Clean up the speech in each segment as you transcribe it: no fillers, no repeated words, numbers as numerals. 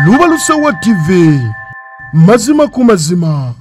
Lubalusewa TV, mazima ku mazima.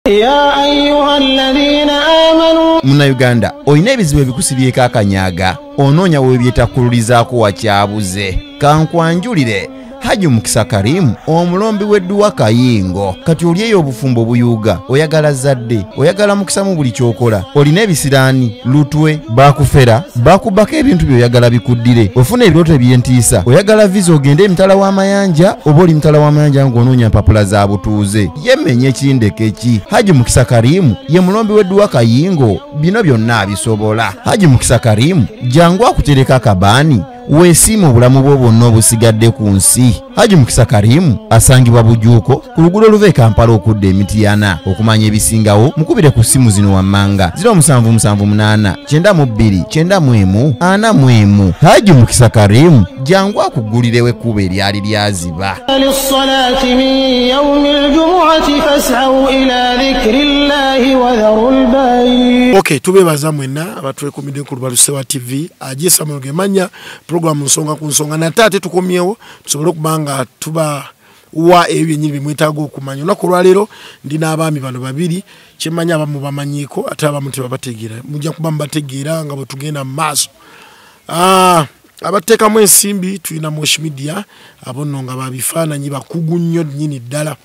Ya ayyuhalladhina amanu. Muna Uganda, oyina ebizibu ebikusibyeko akanyaga, onoonya webyetakkululizaako wakyabuze. Kankwanjulire Haji Mukisa Karimu, omulombi w'edduwa Kayingo. Kati oli eyo obufumbo buyuuga, oyagala zadde, oyagala mukisa mu buli ky'okola, olina ebisiraani, lutwe, baakufera, baakubako ebintu by'oyagala bikuddire, ofuna ebirooto eby'entiisa, oyagala visa ogende emitala w'amayanja, oba oli mutala w'amayanja ng'onoonya mpapula za butuuze. Yemmenye ekindeke ki? Haji Mukisa Karimu ye mulombi w'edduwa Kayingo, bino byonna abisobola. Haji Mukisa Karimu, jangu akutereka akabaani, weesiima obulamu bwo bwonna obusigadde ku nsi. Haji Mukisa Karimu asangibwa Bujuuko ku luguudo oluva e Kampala okudda e Mityana. Okumanya ebisingawo mukubire ku ssimu zino wammanga 0778 92 91 41. Haji Mukisa Karimu, jangu akugulirewo ekkubo eryali lyaziba. Lis-salati min yawmil jumu'ati fas'au ila dhikrillahi wa dharul bay'. Okay, tubebaza mwenna abatwekumidde ku Lubalusewa TV. Ajisa Mugemanya program nsonga ku nsonga na tate tukomyewo tusobole okubanga tuba wa ebyo nyini bimwetaaga okumanya. Olunaku olwaleero ndi n'abaami bano babiri, kyemmanyi abamu bamanyiiko ate abamu tebabategeera. Mujja kuba mubategeera nga bwe tugenda mu maaso. Abateekamu ensimbi tulina Mosh Media, abo nno nga babifaananyi bakugu nnyo nnyini ddala.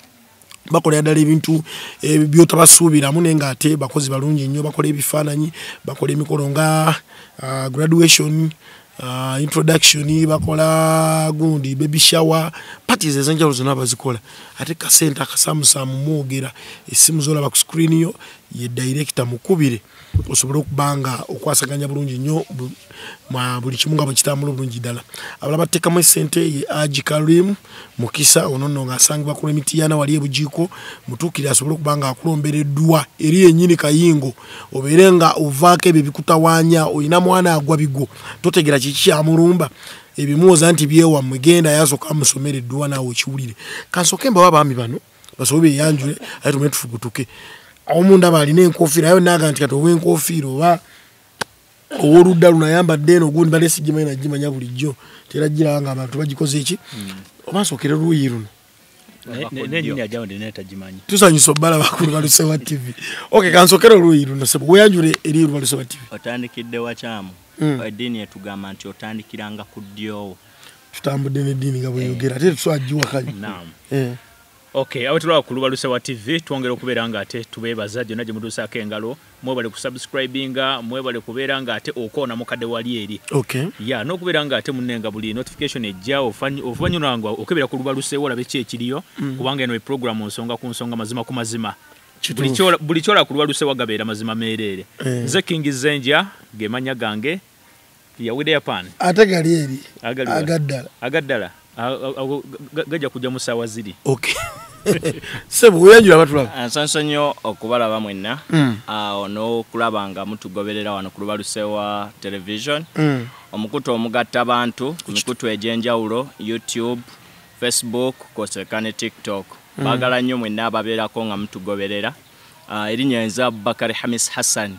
Bakola ddala ebintu by'otabasuubiramu naye ng'ate bakozi balungi nnyo, bakola ebifaananyi, bakola emikolo nga graduation, introduction, bakola gundi baby shower, parties ez'enjawulo zonna bazikola. Ate kasente akasamusaamu mwogera, essimu z'olaba ku screen yo ye director mukubire osobole okuba nga okwasaganya bulungi nnyo buli kimu nga bwe kitambula obulungi ddala. Abalala bateekamu essente ye Haji Karim Mukisa, ono nno ng'asangibwa ku Mityana wali e Bujiiko, mutuukire asobole okuba nga akulombereddwa eri yennyini Kayingo, obeere nga ovaako ebyo ebikutawaanya, olina mwana agwa bigwo, totegeera kiki kyamulumba, ebimuwoza nti byewammwe, genda yasooka amusomere edduwa naawe okiwulire. Kansooke mbawe abaami bano basobole beeyanjule ate tumale tufubutuke. Awo ndaba alina enkofiira, ayo naaga nti kati ow'enkofiira oba ow'oludda luno ayambadde eno ogundi mbadde sigimanyi nagimanya bulijjo, tera giraba nga abantu bagikoze ki? Oba nsookere luuyi luno. Tusanyusa obbalaba ku Lubalusewa TV. Okay, kansookere oluuyi luno ssebo, weeyanjule eri Lubalusewa TV. Otandikidde wakyamu. Eddiini etugamba nti otandikiranga ku ddyowo. Tutambudde n'eddiini nga bweyogera, ate tusobola giwakanya. Naam. Okay, awo tulaba ku Lubalusewa TV twongera okubeera nga ate tubeebaza gyonna gye mutuusaako engalo, mwebale kusubscribinga, mwebale kubeera nga ate okoona mukadde wali eri. Okay. Ya, n'okubeera nga ate munnenga buli notification ejja ofanyulanga okebera ku Lubalusewa olabe ki ekiriyo, kubanga eno program nsonga ku nsonga, mazima ku mazima. Buli kyola ku Lubalusewa gabeera mazima meereere. Nze King Zenja, ge mannya gange, yawide Japan. Ate gali eri agaddala. Agaddala. Gajja kujja mu ssaawa ziri. Okay. Sebo weeyanjula abatulaba. Nsanyuse nnyo okubalaba mwenna, n'okulaba nga mutugoberera wano ku Lubalusewa Television, omukutu omugatta bantu ku mikutu egy'enjawulo, YouTube, Facebook, kw'oteeka ne TikTok. Baagala nnyo mwenna ababeerako nga mutugoberera. Erinnya nze Abubakar Hamis Hassan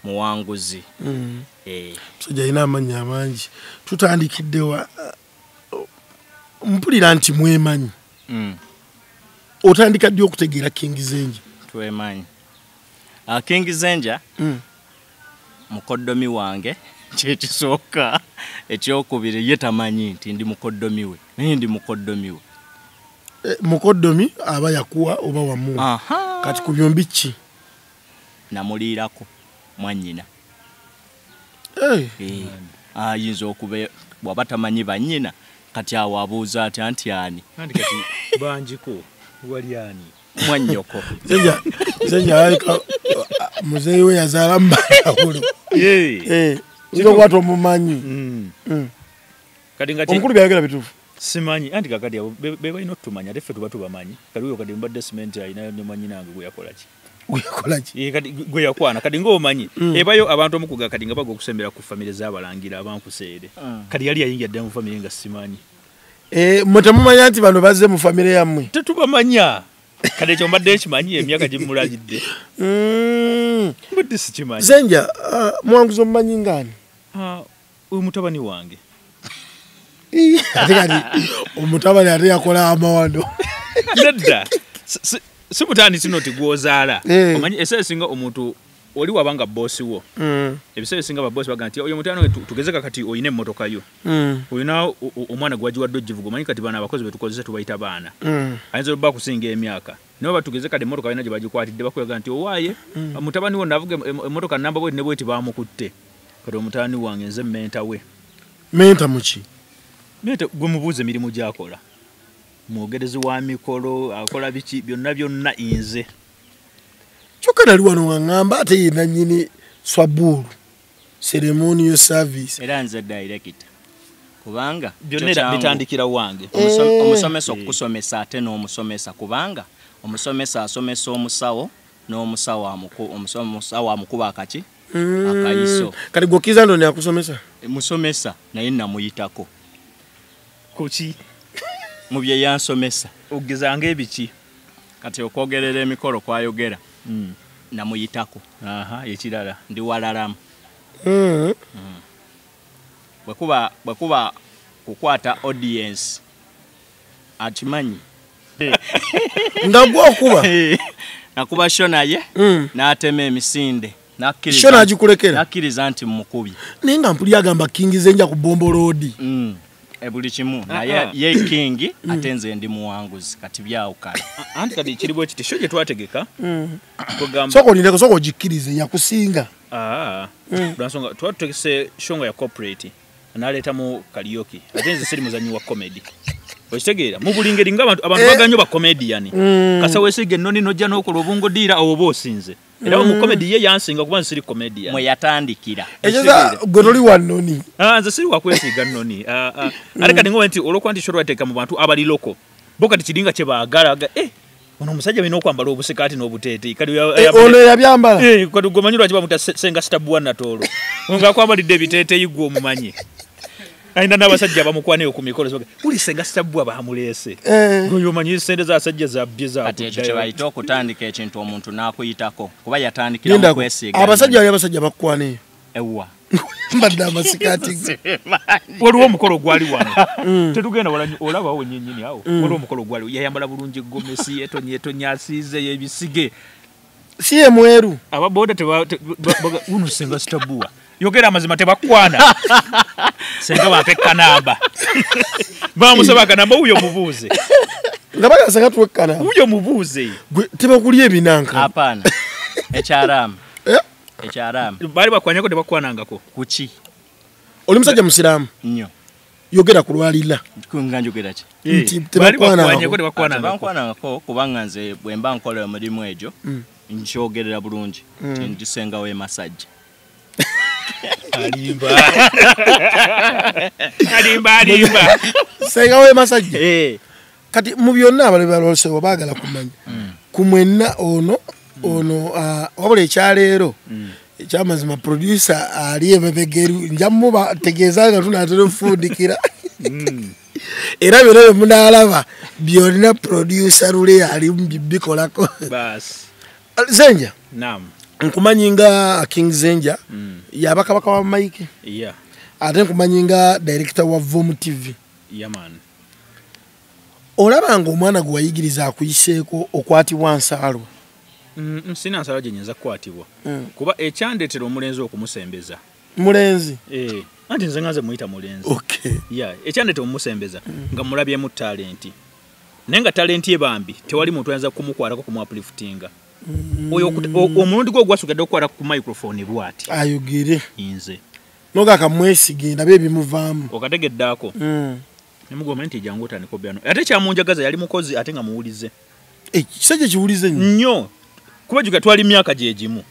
Muwanguzi. Musajja alina amannya amangi. Tutandikidde wa mpulira nti mwemanyi. Otandika ddi okutegeera King Zenja? Twemanyi. King Zenja mukoddomi wange, kyekisooka. Ekyokubiri ye tamanyi nti ndi mukoddomi we, naye ndi mukoddomi we. Mukoddomi aba yakuwa oba wamuwa. Kati ku byombi ki? Namuliirako mwannyina. Ayinza okuba bw'aba tamanyi bannyina, kati awo abuuza atya nti ani? Anti kati banjiko wali ani? Mwannyoko. Zenja alabika muzeeyi we yazaala mu oyinza okuba tomumanyi. Kati nga omukulu byayogera bituufu. Simanyi, anti kakati abo be balina otutumanya, ate ffe tuba tubamanyi. Kati oyo kati mbadde simenti alina ne mwannyinange gwe yakola ki? Gwe yakola ki? Kati gwe yakwana, kati ng'omanyi. Ebayo abantu omukuga kati nga bagwa okusembera ku famire z'abalangira abankuseere. Kati yali yayingira dda mu famire nga simanyi. Mmwe temumanya nti bano bazze mu famire yammwe? Tetubamanya. Kati ekyo mbadde nkimanyi emyaka gye mmulagidde. Mbadde sikimanyi. Zenja, Muwanguzi omumanyi ng'ani? Oyo mutabani wange. Ate kati omutabani ate yakola amawano. Nedda. Si mutandisi noti gwozaala. Omanyi ebiseera ebisinga omuntu oli wabanga bosi wo. Ebiseera ebisinga babosi bagamba nti oyo mutano tugezeka kati oyina emmotoka yo. Oyina omwana gwagiwadde ogivuga, omanyi kati bano abakozi betukozesa tubayita baana. Ayinza okuba kusinga emyaka. Naye batugeze kati emmotoka balina gye bagikwatidde bakulaga nti owaaye mutabani wo navuga emmotoka namba bweti ne bweti bamukutte. Kati omutabani wange nze menta we. Menta muki? Menta gwe mubuuze emirimu gy'akola. Mwogerezi wa mikolo, akola biki byonna byonna nze. Kyokka nali wano nga ŋŋamba ate ye nannyini Swabulu ceremonial service. Era nze director. Kubanga byonna bitandikira wange. Omusomesa okukusomesa ate n'omusomesa kubanga omusomesa asomesa omusawo n'omusawo omusawo amukuba akaki akayiso. Kati gwokkiriza nti ono yakusomesa? Musomesa naye namuyitako. Kuki? Mu bye yansomesa. Ogezanga ebiki? Kati okwogerera emikolo kwayogera. Namuyitako. Ekirala. Ndi walalamu. Bwe kuba kukwata audience akimanyi. Nga gwokuba? Nakuba show naye n'atema emisinde. Show n'agikulekera? Nakkiriza nti mmukubi. Naye nga mpulira agamba King Zenja ku Bombo Road. Buli kimu naye ye king ate nze ndi muwanguzi kati byawukana. Anti kati kiri bwe kiti show gye twategeka kugamba sooka olindeko, sooka ogikkirize yakusinga. Lwansonga twategese show nga ya corporate n'aleetamu karaoke ate nze siri muzannyi wa comedy. Okitegeera mu buli ngeri nga abantu baagala nnyo ba comedian. Kasa weesiga ennoni n'ojja n'okola obungo ddiira awo oba osinze. Era mu comedy ye yansinga kuba nze siri comedian. Mwe yatandikira. Ekyo gwe toli wa nnoni. Nze siri wa kwesiiga nnoni. Ate kati ngoba nti olw'okuba nti show twateeka mu bantu abali loko bo kati kiringa kye baagala ono omusajja alina okwambala obusikaati n'obuteeteeyi. Kati ono yabyambala. Kati gwe omanyi lwaki bamuta Senga Stabua Natoolo. Ng'akwambalidde ebiteeteeyi gwe omumanyi. Alina n'abasajja abamukwaneyo ku mikolo uli Senga Stabua bamuleese. Gwe omanyi ssente z'abasajja zabbye Kati ekyo kye bayita okutandika ekintu omuntu n'akuyitako kuba yatandikira mu kwesiiga. Abasajja bali abasajja bakukwaneyo. Ewa. Mbadde amasikaati. Waliwo omukolo gwali wano. Tetugenda wala olaba awo nyennyini awo. Waliwo omukolo gwali yayambala bulungi gomesi etonye etonye asiize ebisige. Si ye mweru. Ababoda uno Senga Stabua. Yogera amazima tebakwana. Senga bampe kanamba. Bamusaba kanamba uyo mubuuze. Nga bagala senga tuwe kanamba. Uyo mubuuze. Gwe tebakulya ebinanka. Hapana. Ekyaramu. Ekyaramu. Bali bakwanyako tebakwanangako. Kuki? Oli musajja musiraamu? Nnyo. Yogera ku lwalira. Nga njogera ki? Nti tebakwanangako. Tebakwanangako kubanga nze bwe mba nkola emirimu egyo nkyogerera bulungi nti ndi senga w'emasajja. Alimba. Alimba alimba. Senga w'emasajja. Kati mu byonna abali baloosewo baagala kumanya. Ku mwenna ono wabula ekyaleero ekyamazima producer ali emebegeru nja mubategeeza nga tunaatera okufundikira. Era byonna bye munaalaba byonna producer Lule ali bikolako. Basi. Zenja. Naam. Nkumanyi nga King Zenja yaba kabaka wa Mike. Yeah. Ate nkumanyi nga director wa Vom TV. Yeah man. Olaba nga omwana gwe wayigiriza akuyiseeko okwatibwa nsaalwa. Sina nsaalwa gye nnyinza kukwatibwa. Kuba ekyandeetera omulenzi okumusembeza. Mulenzi? Anti nze nga nze muyita mulenzi. Okay. Yeah, ekyandeetera omumusembeza nga mulabyemu talenti. Naye nga talenti ye bambi tewali muntu ayinza kumukwatako kumuupliftinga. Oyo omulundi gwe ogwasookedde okukwata ku microphone bw'ati. Ayogere. Nze. Noga kamwesige ndabe ebimuvaamu. Okategedde Nemugamba nti jangu otandike obyano. Ate kyamunjagaza yali mukozi ate nga muwulize. Kisajja kiwulize nnyo. Nnyo. Kuba juga twali myaka gye gimu.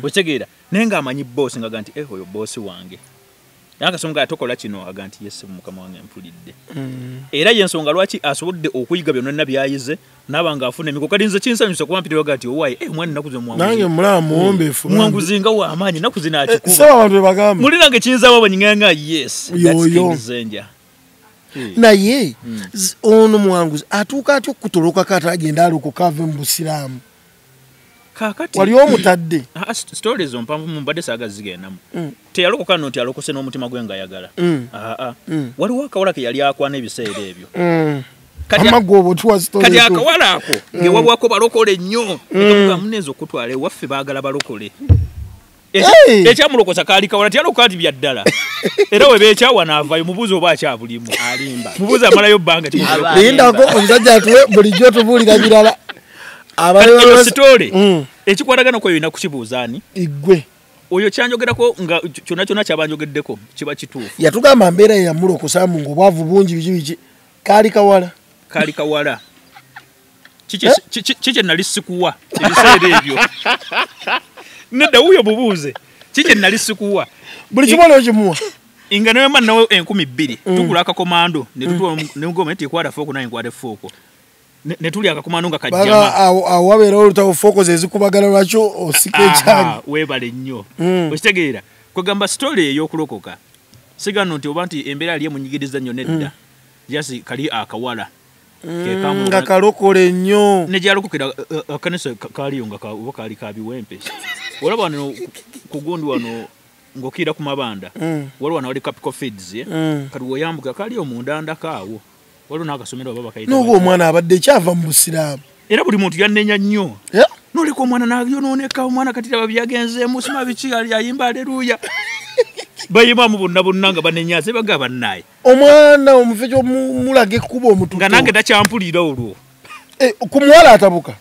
Okitegeera. Naye ng'amanyi boss nga nti oyo boss wange. Nakasonga atokola kino aga nti yes mukama wange mpulidde. Era ye nsonga lwaki asobodde okuyiga byonna byayize n'aba ng'afuna emiko. Kati nze kinsanyusa kuba mpitira nti owaaye omwana nnaku zino muwanguzi. Nange mulaba muwombeefu. Muwanguzi nga wa amaanyi nnaku zino akikuba. Saba abantu bwe bagamba. Muli nange kiyinza waba nyinganga yes. That's King Zenja. Naye ono muwanguzi atuuka atya okutoloka kati agenda alokoka ave mu busiraamu? Kakati wali omutadde stories ompanvu mumbadde saaga zigendamu. Teyalokoka nno nti alokose n'omutima gwe nga ayagala. Waliwo akawala ke yali akwana ebiseera ebyo. Kati akawala ako ngewabwako balokole nnyo. Ekamuga munenze okutwala ewaffe baagala balokole. Ekyamulokosa kaali kawala teyalokoka nti bya ddala. Era we beekyawa n'avaayo mubuuze oba akyabulimu. Alimba. Mubuuze amalayo bbanga kimulokole. Lindako omusajja atuwe bulijjo tubuulira birala. Eyo sitole ekikwatagana kweyo olina kukibuuza ani? Igwe. Oyo kyanjogerako nga kyonna kyonna kyabanjogeddeko kiba kituufu. Yatugamba mbeera ye yamulokosa nga obwavu bungi biki biki. Kaali kawala. Kaali kawala. Kiki nali sikuwa ebiseera ebyo. Nedda wuuyo bubuuze. Kiki nali sikuwa. Buli kimu okimuwa. Inga nawe mwana nawe 2000 tugula akakomando ne tutuwa ne ngoma eti kwata foko naye nkwate foko. Ne tuli akakomando nga kajjama. Awo wabeera olutawo foko ze zikubagala lwakyo osika ekyange. Weebale nnyo. Okitegeera. Kwegamba story ey'okulokoka. Sigano nti oba nti embeera yali emunyigiriza nnyo nedda. Just kali akawala. Nga kalokole nnyo. Ne gyalokokera akanisa kaaliyo nga oba kaali ka biwempe. Olaba wano ku gundi wano ng'okiira ku mabanda. Waliwo wano wali Capital Feeds. Kati woyambuka kaaliyo mu ndandako awo. Waliwo n'akasomero oba bakayita. N'oba omwana abadde kyava mu busiraamu. Era buli muntu yannenya nnyo. N'oleka omwana n'ayonooneka omwana kati laba byagenzeemu sima biki ayimba aleluya. Bayimbamu bonna bonna nga banenya ze bagaba bannaye. Omwana omufe ky'omulaga ekkubo omutuufu. Nga nange takyampulira olwo. Ku muwala atabuka.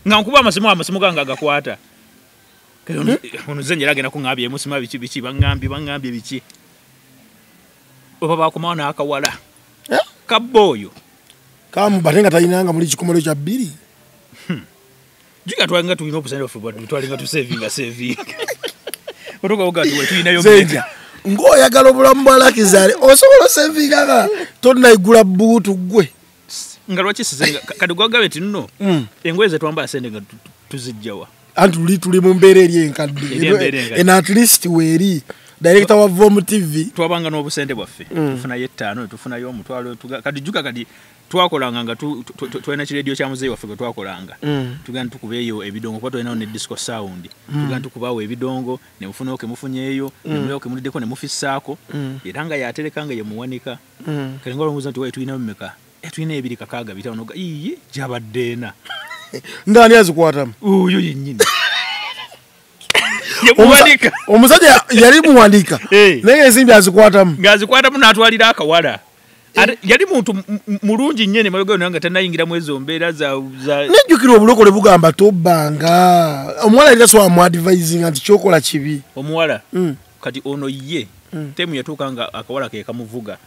Nga nkuba amasimu gange agakwata. Ono nze njera agenda kuŋŋambya emusima biki biki baŋŋambye biki. Oba bakomawo n'akawala. Kabba oyo. Kamuba ate nga talinanga muli kikomolo kya 2. Jjukira twalinga tulina obusente bwaffe twalinga tusevinga. Otuka ng'oyagala obulamu bwa Lakizale osobola osevinga nga tonnayigula bbuutu ggwe. Nga lwaki sizenga kati gwagabe nti nno engoye ze twambala sente nga tuzijjawa. Anti luli tuli mu mbeera eri enkadde. En at least weeri director wa Vom TV. Twabanga n'obusente bwaffe tufunayo 5 tufunayo 500 kati jjuka kati twakolanga nga tulina kireediyo kya muzeeyi waffe gwe twakolanga. Tugenda tukubeeyo ebidongo kuba tulinawo ne disco sound. Tugenda tukubaawo ebidongo ne mufunayo ke mufunyeeyo ne mulyawo ke muliddeko ne mufissaako. Era nga yatereka nga ye muwanika. Kati nga olowooza nti tulina mmeka? Tulina 2 6 5 iye gyabadde ena. Ng'ani azikwatamu? Oyo yennyini. Ye muwanika. Omusajja yali muwanika. Naye ensimbi azikwatamu. Ng'azikwatamu n'atwalira akawala. Yali muntu mulungi nnyo ne mabega nga tannayingira mu ezo mbeera za Nejjukira obulokole bugamba tobbanga. Omuwala yali tasobola mu-advisinga nti ky'okola kibi. Omuwala kati ono ye temu yatuuka nga akawala ke kamuvuga.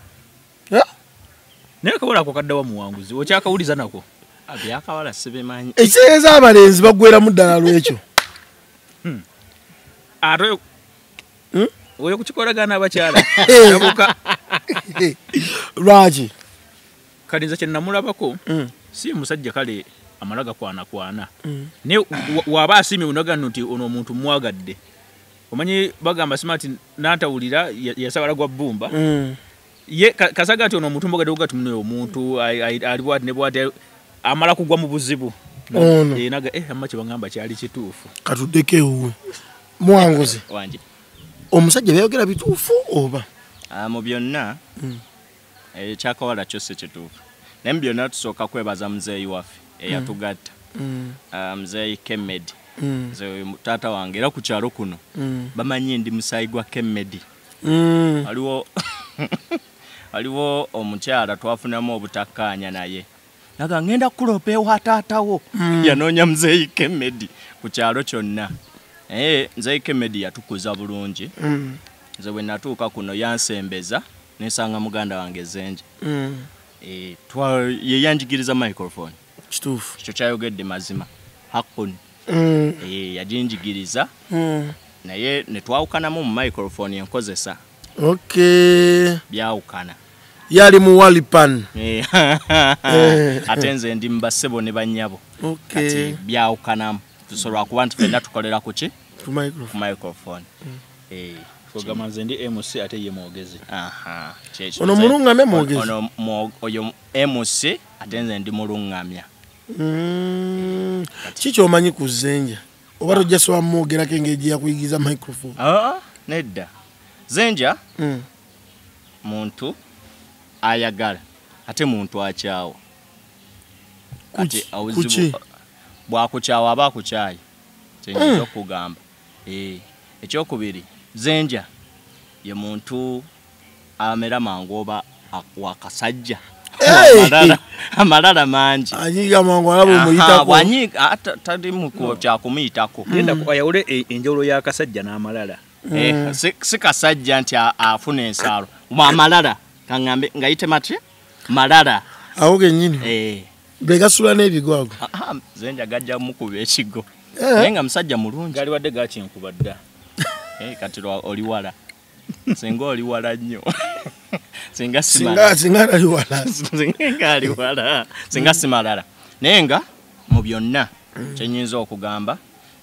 Naye akawala ako kaddawa muwanguzi okyakawuliza nako. Abyakawala sibimanyi. Ekitegeeza abalenzi baggweramu ddala lwekyo. Ate oyo kukikolagana abakyala. Lwaki? Kati nze kye namulabako si musajja kale amala gakwanakwana. Naye waba asiimye onagano nti ono omuntu mwagadde. Omanyi bagamba smart n'atawulira yasabala gwa bbumba. Ye kasaga nti ono omuntu mwagadde ogati muno omuntu ali bwati ne bwati amala kugwa mu buzibu. Naga amma kye bagamba kyali kituufu. Katuddeko ewuwe. Muwanguzi. Wangi. Omusajja byayogera bituufu oba? Mu byonna ekyakawala kyo si kituufu. Naye mu byonna tusooka kwebaza muzeeyi waffe eyatugatta. Muzeeyi Kemmedi. Nze taata wange era ku kyalo kuno bamanyi ndi musaayi gwa Kemmedi. Waliwo omukyala twafunamu obutakkaanya naye. Naga ngenda kulopa ewa taatawo. Yanoonya muzeeyi Kemmedi ku kyalo kyonna. Muzeeyi Kemmedi yatukuza bulungi. Nze bwe natuuka kuno yansembeza nesanga muganda wange Zenje. Ye yanjigiriza microphone. Kituufu. Ekyo kyayogedde mazima. Hakun. Yaginjigiriza. Naye ne twawukanamu mu microphone enkozesa. Okay. Byawukana. Yali mu walipan. Ate nze ndi mu bassebo ne bannyabo. Okay. Kati byawukanamu. Tusobola kuba nti ffenna tukolera ku ki? Ku microphone. Ku microphone. Kugamba nze ndi MC ate ye mwogezi. Ono mulungamya mwogezi? Ono oyo MC ate nze ndi mulungamya. Kiki omanyi ku Zenja? Oba tojja sobola mwogerako engeri gye yakuyigiza microphone? Nedda. Zenja muntu ayagala ate muntu akyawa. Ate obuzibu bwakukyawa aba akukyaye. Kyenyinza okugamba. Ekyokubiri, Zenja ye muntu amera mangu oba wakasajja. Amalala mangi. Anyiga mangu alaba omuyitako. Bwanyiga tali mu kyakumuyitako. Genda ayawule enjawulo y'akasajja n'amalala. Si kasajja nti afuna ensalo. Amalala kaŋŋambe ngayite matya? Malala. Awo gennyini. Begasula n'ebigo ago. Zenja gajja mukuba ekigo. Naye nga musajja mulungi. Gali wadde gakinkuba dda. Kati oli wala. Singa oli wala nnyo. Singa si malala. Singa ali wala. Singa ali wala. Singa si malala. Naye nga mu byonna kye nnyinza okugamba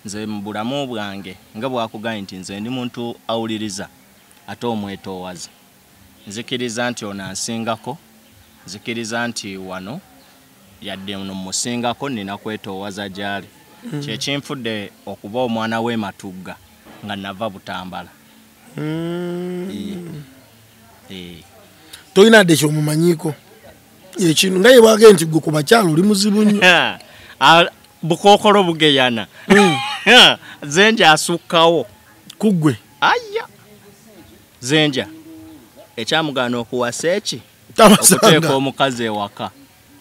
nze mu bulamu bwange nga bwakugambye nti nze ndi muntu awuliriza ate omwetoowaze. Nzikiriza nti ono ansingako, nzikiriza nti wano yadde ono musingako nina kwetoowaza gy'ali. Kye kinfudde okuba omwana w'e Matugga nga nava Butambala. Tolina dde kyomumanyiiko ekintu nga ye bwagambye nti gwe ku bakyala oli muzibu nnyo. Bukookolo bugeyana. Zenja asukkawo. Ku ggwe? Aya. Zenja ekyamugaana okuwasa eki? Okuteeka omukazi ewaka.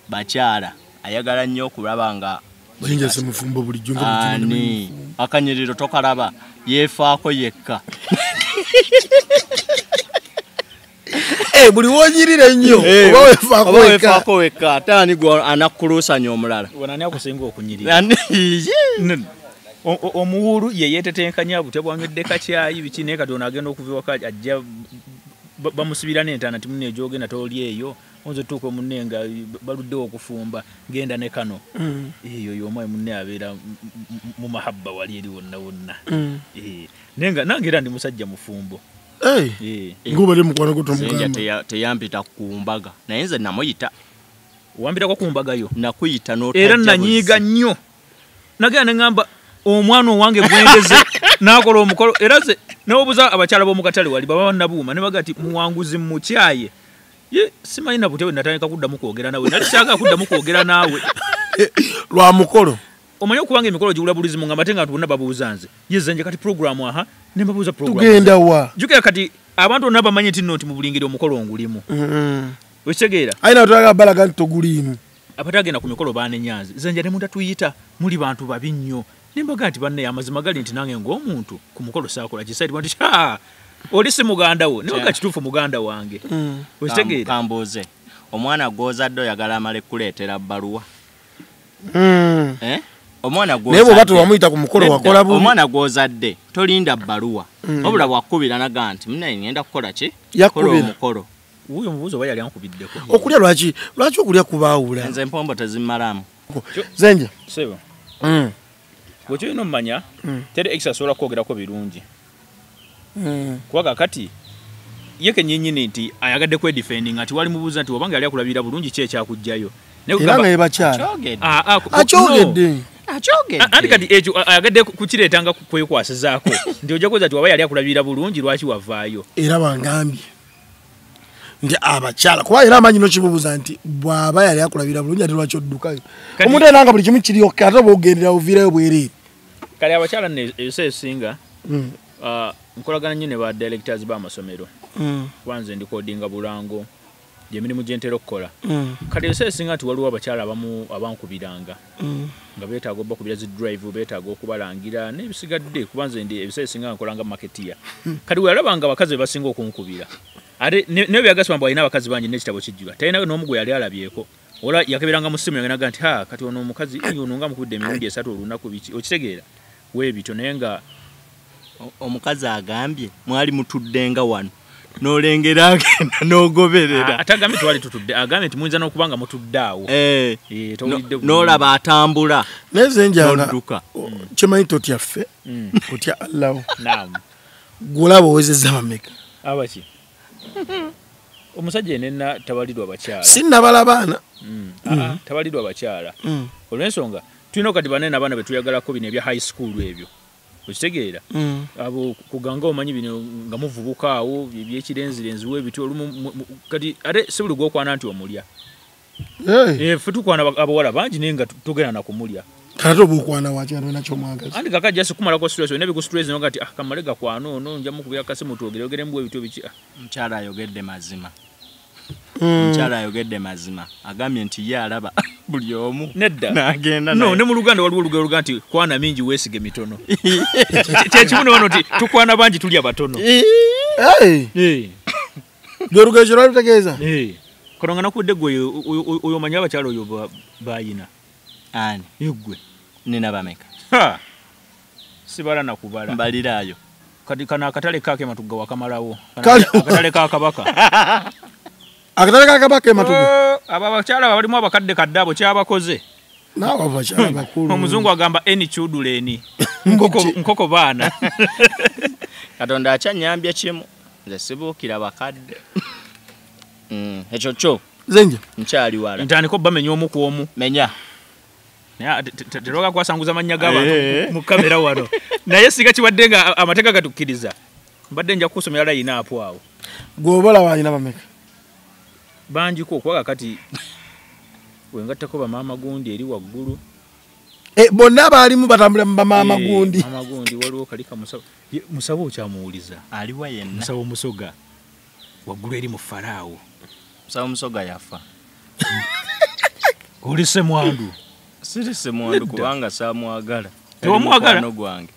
Bakyala ayagala nnyo okulaba nga Zenja si mufumbo bulijjo nga ani akanyiriro tokalaba yeefaako yekka. Buli w'onyirira ennyo oba weefaako wekka ate ani gwe anakkuluusanya omulala? Wano ani akusinga okunyirira? Omuwulu ye yeetetenkanya butya bwanywedde kakyayi biki naye kati ono agenda okuva ewaka ajja bamusibira n'entaana nti munne gy'ogenda toli eyo oyinza otuuka munne nga baluddewo okufumba genda ne kano. Eyo y'omwayi munne abeera mu mahabba wali eri wonna wonna. Naye nga nange era ndi musajja mufumbo. Ng'obadde mukwano gwo tomugamba. Zenja teyampita ku mbaga naye nze namuyita. Wampitako ku mbaga yo? Nakuyita n'otajja. Era nanyiiga nnyo. Nagenda ne ŋŋamba omwana owange gwendeze n'akola omukolo era ze n'obuuza abakyala b'omu katale wali baba bannabuuma ne baga nti muwanguzi mukyaye. Ye simanyi na butya bwe natandika kuddamu kwogera naawe nali saagala kuddamu kwogera naawe. Lwa mukolo. Omanyi okubanga emikolo giwula bulizimu nga ate nga bonna babuuza nze. Ye Zenja kati pulogulaamu aha ne mbabuuza pulogulaamu. Tugenda wa? Jjukira kati abantu bonna bamanyi nti nno nti mu buli ngeri omukolo ngulimu. Okitegeera? Aye nawe toyagala balaga nti toguliimu. Abatagenda ku mikolo baanenya nze. Zenja ne mutatuyita muli bantu babi nnyo. Ne mbaga nti banne amazima gali nti nange ng'omuntu ku mukolo saakola kisaidi nti oli si muganda wo. Ne baga kituufu muganda wange. Okitegeera? Kambuuze omwana gw'ozadde oyagala amale kuleetera bbaluwa? Omwana naye bw'oba tewamuyita ku mukolo wakola bubi. Omwana gw'ozadde tolinda bbaluwa. Wabula bw'akukubira naga nti munne ngenda kukola ki? Kola omukolo. Wuuyo mubuuzo oba yali ankubiddeko. Okulya lwaki okulya kubaawula? Nze empombo tezimmalaamu. Zenja. Ssebo. Bwe kyolina omumanya teri X asobola kwogerako birungi. Kuba kaakati ye kennyinnyini nti ayagadde kwedifendinga nti wali mubuuza nti obanga yali akulabirira bulungi ki ekyakuggyayo. Era nga ye bakyala. Akyogedde. Anti kati ekyo ayagadde kukireeta nga kwekwasizaako nti ojja kubuuza nti waba yali akulabirira bulungi lwaki wavaayo. Era bangambye nti abakyala kuba era amanyi n'okibuuza nti bw'aba yali akulabirira bulungi ate lwaki oddukayo. Omuntu era nga buli kimu kiri okay ate bw'ogendera oviirayo bwereere. Kale abakyala nno ebiseera ebisinga nkolagana nnyo ne ba directors b'amasomero. Kuba nze ndikodinga bulango gy'emirimu gye ntera okukola. Kale ebiseera ebisinga nti waliwo abakyala abamu abankubiranga nga beetaaga obbakubira zi drive beetaaga okubalangira n'ebisigadde kuba nze ndi ebiseera ebisinga nkola nga marketeer. Kati bwe yalabanga abakazi be basinga okunkubira ate naye byagasoma mbu alina abakazi bangi n'ekitabo kijjula talina n'omu gwe yali alabyeko. Ola yakeberanga mu ssimu yange n'agamba nti ha kati ono omukazi ono nga mukubidde emirundi 3 olunaku biki okitegeera weebityo naye nga omukazi agambye mwali mutuddenga wano n'olengera agenda n'ogoberera. Ate agambye twali tutudde agambye nti muyinza n'okuba nga mutudde awo. N'olaba atambula. Naye Zenja nga kyemanyi totya ffe otya Allah. Naam. Ggwe olaba owezezza bameka? Abaki? Omusajja yenna tabalirwa abakyala. Sinnabala baana. Tabalirwa abakyala. Olw'ensonga tulina kati banene abaana betuyagalako bino ebya high school ebyo. Okitegeera? Abo kuganga omanyi bino nga muvubuka awo ebyekirenzirenzi webityo olumu kati ate si buli gw'okwana nti omulya. Ffe tukwana abawala bangi naye nga tugenda na kumulya. Kati oba okwana waki ate olina ky'omwagaza? Anti kaka just kumalako stress olina ebiku stress nga kati kamale gakwana ono nja mukubira akasimu twogereogeremu bwe bityo biki. Mukyala ayogedde mazima. Mukyala ayogedde mazima. Agambye nti ye alaba buli omu. Nedda. N'agenda No, naye. ne mu Luganda waliwo olugero oluga nti kwana mingi weesige mitono. Kye kimu ne wano nti tukwana bangi tulya batono. Hey! Lwe olugero kye lwali lutegeeza? Kono nga nakudde ggwe oyo omanyi abakyala oyo bayina. Ani? Ggwe. Nina bameka? Ha! Sibala na kubala. Mbaliraayo. Kati kano akatale kaake Matugga wakamalawo. Kale. Akatale ka Kabaka. Akatale ka Kabaka e Matugga. Abo abakyala balimu abakadde kadde abo kyabakoze. Naawe abo bakyala bakulu. Omuzungu agamba eni children. Nkoko baana. Katonda akyanyambye kimu. Nze sibuukira bakadde. Ekyo kyo. Zenja. Nkyali wala. Ntandika obbamenya omu ku omu. Menya. Naye teroga kwasanguza mannya g'abantu mu kamera wano. Naye singa kibadde nga amateeka gatukkiriza. Mbadde nja kukusomera layini apo awo. Gwe oba olaba alina bameka? Bangiko okuba kati wengattako bamaama gundi eri waggulu. Bonna abaalimu batambulira mu bamaama gundi. Maama gundi waliwo kalika musawo. Musawo okyamuwuliza. Aliwa yenna. Musawo Musoga. Waggulu eri mu Faraawo. Musawo Musoga yafa. Oli Ssemwandu. Siri Ssemwandu kubanga saamwagala. Tewamwagala? Mukwano gwange.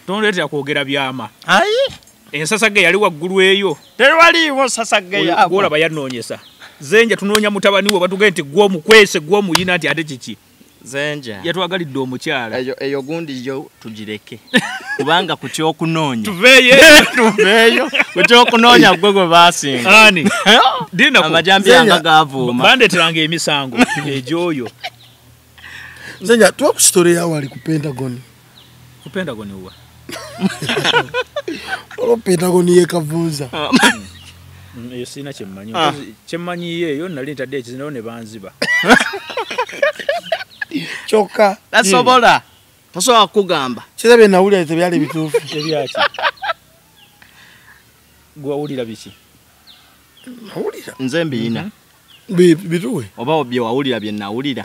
Tondeetera kwogera byama. Ayi! Ensasagge yali waggulu eyo. Tewaliiwo nsasagge yaabwe. Gw'olaba yannoonyesa. Zenja tunoonya mutabani we batugambye nti gwe omukwese gwe omuyina nti ate kiki. Zenja. Yatwagalidde omukyala. Eyo gundi yo tugireke. Kubanga ku ky'okunoonya. Tuveeyo. Tuveeyo. Ku ky'okunoonya gwe gwe baasinga. Ani? Dina ku. Amajambiya nga gaavuuma. Bandeeteranga emisango egy'oyo. Zenja tuwa ku story ya wali ku Pentagon. Ku Pentagon wa? Olwo Pentagon ye Kavunza. Eyo sirina kye mmanyi. Kye mmanyi eyo nali ntadde ekizinawo ne banziba. Kyokka. Tasobola. Tasobola kugamba. Kira bye nawulira tebyali bituufu. Ebyaki? Gwe wawulira biki? Nawulira. Nze mbiyina. Bituwe. Oba bye wawulira bye nawulira.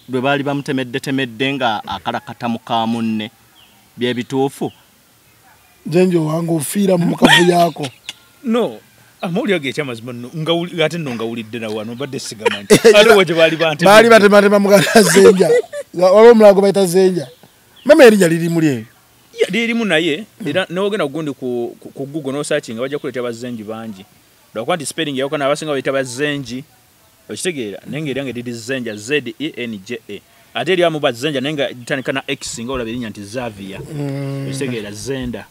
Bwe baali bamutemedde nga akalakata muka munne. Bye bituufu. Zenja owange ofiira mu kavu yako. No. Amawulire ge ekyamazima nno ate nno ngawulidde na wano mbadde sigamanyi. Ate wa gye baali bantema. Baali batematema muganda Zenja. Waliwo omulala gwe bayita Zenja. Mama erinnya liri muli eyo. Lirimu naye era n'ogenda gundi ku Google n'osearchinga bajja kuleetera bazenji bangi. Lwakuba nti spelling yawukana abasinga bayita bazenji. Okitegeera naye ng'eryange liri Zenja Z-E-N-J-A. Ate eryamu bazenja naye nga litandika na X nga olaba erinnya nti Xavier. Okitegeera Zenda.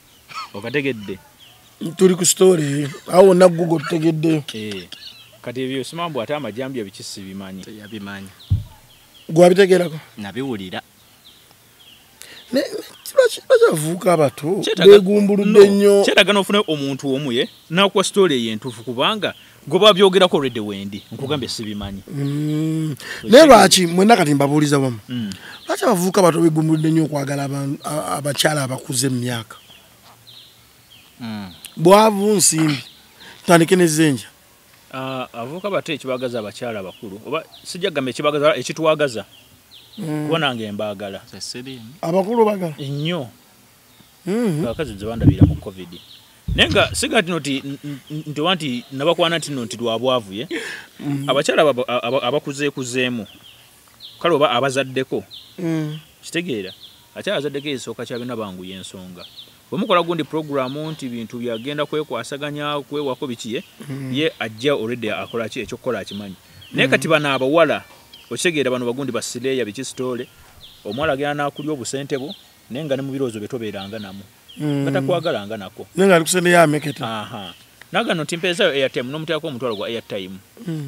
Okategedde. Tuli ku story awo wonna Google tutegeddeyo. Kati ebyo simambu ate amajambiya biki sibimanyi. Teyabimanyi. Gwe wabitegeerako? Nabiwulira. Lwaki abavubuka abato beegumbuludde nnyo? Kyetaaga n'ofune omuntu omu ye n'akuwa story eyo entuufu kubanga gwe babyogerako already wendi nkugambye sibimanyi. Naye lwaki mwenna kati mbabuuliza wamu? Lwaki abavubuka abato beegumbuludde nnyo okwagala abakyala abakuze mu myaka? Bwavu nsimbi. Tutandike ne Zenja. Abavubuka bato ekibagaza abakyala abakulu oba sijja kugamba ekibagaza ekitwagaza. Kuba nange mbaagala. Abakulu baagala? Nnyo. Abakazi nze bandabira mu COVID. Naye nga siga nti nti oba nti nabakwana nti nno nti lwa bwavu ye. Abakyala abakuzeekuzeemu kale oba abazaddeko. Kitegeera. Abakyala abazaddeko esooka kya byonna banguya ensonga. Bwe mukola gundi programu nti bintu byagenda kwekwasaganya kwewako biki ye, ye ajja already akola ki ekyokukola akimanyi. Naye kati bano abawala okitegeera bano bagundi basireeya biki sitole omuwala agenda n'akulya obusente bwo naye nga ne mu birowoozo bye tobeeranga namu. Nga takwagalanga nako. Naye nga ali ku ssente ya Meketa. Nagano nti mpeezayo airtime n'omuteekako omutwalo gwa airtime.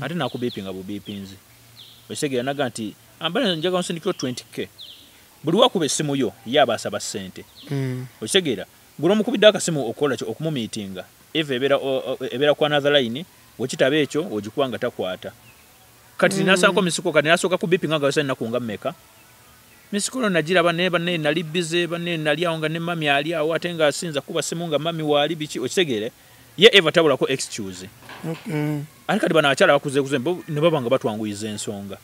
Ate n'akubiipinga bubiipinzi. Okitegeera naga nti ambala njagala onsindikiro 20k. Buli wakuba essimu yo ye aba asaba ssente. Okitegeera gwe omukubidde akasimu okukola ki okumumiitinga. Eva ebeera ku another line, wekitaba ekyo ogikuba nga takwata. Kati nasako misiko, kati nasooka ku bipinga nga wasani nakunga mmeka. Misiko nagiraba naye banne nali busy, banne nali awo nga ne mami ali awo, ate nga asinza kuba simu nga mami waali biki, okitegeere. Ye Eva tabulako excuse. Ate kati bano abakyala bakuze kuze ne baba nga batwanguyiza ensonga.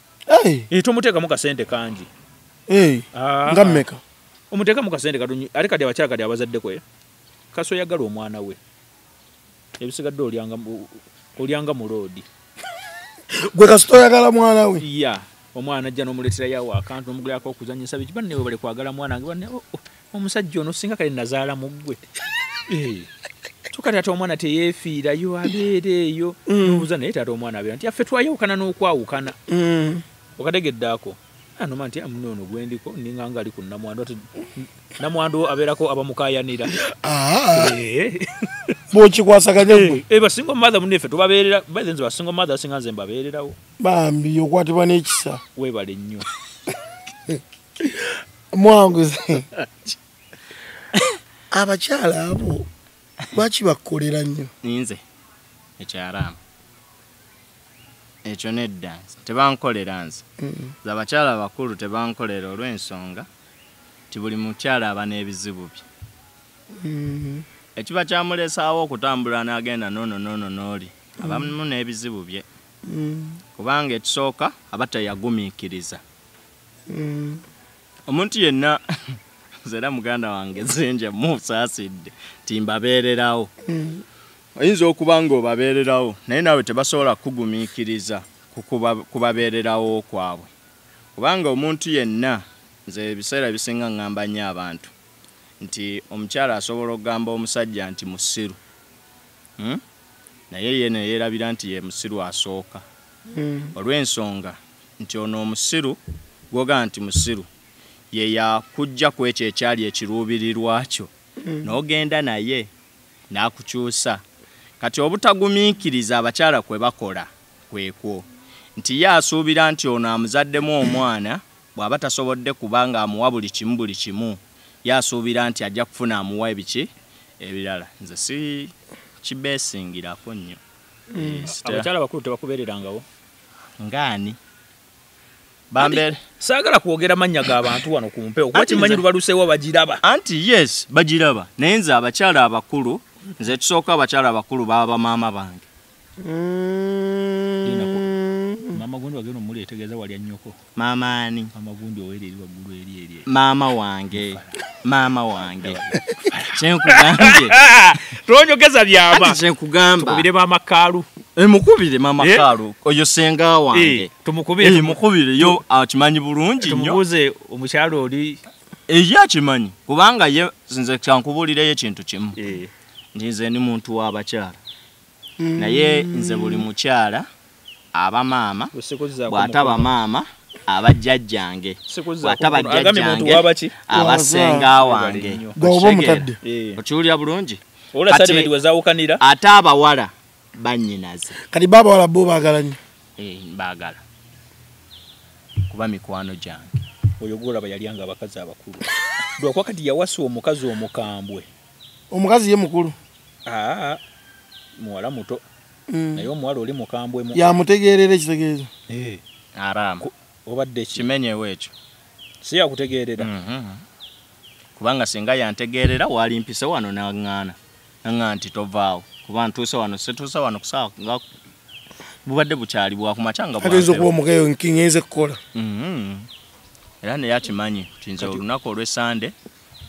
Tomuteekamu kasente kangi. Nga mmeka? Omuteekamu kasente katonyi, ate kati abakyala kati abazaddeko kaso yagala omwana we. Ebisigadde olyanga mu loodi. Gwe kasito oyagala mwana we? Ya, omwana ajja n'omuleetera yawo akantu n'omugulirako okuzannyisa biki, banne we bali kwagala mwana wange, banne omusajja ono singa kale nazaala mu ggwe. Kyokka taata omwana teyeefiirayo, abeera eyo. N'obuuza naye taata omwana abeera nti affe twayawukana n'okwawukana. Okategedde ako. Anoma nti munno ono gwendiko ninga nga ali ku nnamwandu, ate nnamwandu abeerako abamukaayanira. Bw'okikwasaganya ggwe. Ba single mother munne ffe tubabeerera, by the way, ba single mother singa nze mbabeererawo. Bambi okwatibwa n'ekisa. Weebale nnyo. Mwanguze. Abakyala abo lwaki bakukolera nnyo? Nze ekyalaamu ekyo nedda, tebankolera nze. Nze abakyala abakulu tebankolera olw'ensonga nti buli mukyala aba n'ebizibu bye. Ekiba kyamulesaawo okutambula n'agenda noono noono n'oli, abamu n'ebizibu bye. Kubanga ekisooka aba teyagumiikiriza. Omuntu yenna nze era muganda wange nze musaasidde nti mbabeererawo. Oyinza okuba ng'obabeererawo naye naawe tebasobola kugumiikiriza kubabeererawo kwabwe. Kubanga omuntu yenna, nze ebiseera ebisinga ŋŋamba nnyo abantu nti omukyala asobola okugamba omusajja nti musiru, naye ye ne yeerabira nti ye musiru asooka. Olw'ensonga nti ono omusiru gw'ogamba nti musiru ye yakujja ku ekyo ekyali ekiruubirirwa kyo, n'ogenda naye n'akukyusa. Kati obutagumiikiriza abakyala kwe bakola kwekwo nti ye asuubira nti ono amuzaddemu omwana bw'aba tasobodde kubanga amuwa buli kimu buli kimu, ye asuubira nti ajja kufuna amuwa ebiki ebirala. Nze si kibeesingirako nnyo. Abakyala abakulu tebakubeererangawo? Ngaani? Saagala kwogera mannya g'abantu wano ku mpewo, kuba kimanyi lubaluseewo bagiraba. Anti yes, bagiraba. Naye nze abakyala abakulu, nze ekisooka abakyala abakulu baba maama bange. Maama gundi wagenda omuleetegeeza wali annyoko. Maama ani? Maama gundi ow'eri eri waggulu eri eri. Maama wange. Maama wange. Kyenkugambye. Tonyogeza byama. Anti kyenkugamba. Tukubire maama Kaalu. Mukubire maama Kaalu. Oyo ssenga wange. Tumukubire. Mukubire yo akimanyi bulungi nnyo. Tumubuuze omukyala oli. Ye akimanyi. Kubanga ye nze kyankubuulireyo ekintu kimu. Nti nze ndi muntu w'abakyala. Naye nze buli mukyala aba maama, bw'ataba maama aba jjajjange, bw'ataba jjajjange aba ssenga wange. Okiwulira bulungi? Ate abawala bannyinaze. Kati ba abawala bo baagala nnyo? Baagala kuba mikwano gyange. Oyo gw'olaba yalyanga abakazi abakulu. Lwakuba kati yawasa omukazi omukambwe. Omukazi ye mukulu? Muwala muto. Naye omuwala oli mukambwe. Yamutegeerera ekitegeezo. Aramu. Obadde ki? Kimenyewo ekyo. Si yakutegeerera. Kubanga singa yantegeerera wali mpise wano n'aŋŋaana. Naŋŋaana nti tovaawo. Kuba ntuuse wano, situuse wano ku ssaawa nga bubadde bukyali bwakumakya nga Ayinza okuba omugeyo nkingenze kukola. Era naye akimanyi nti nze olunaku olw'Essande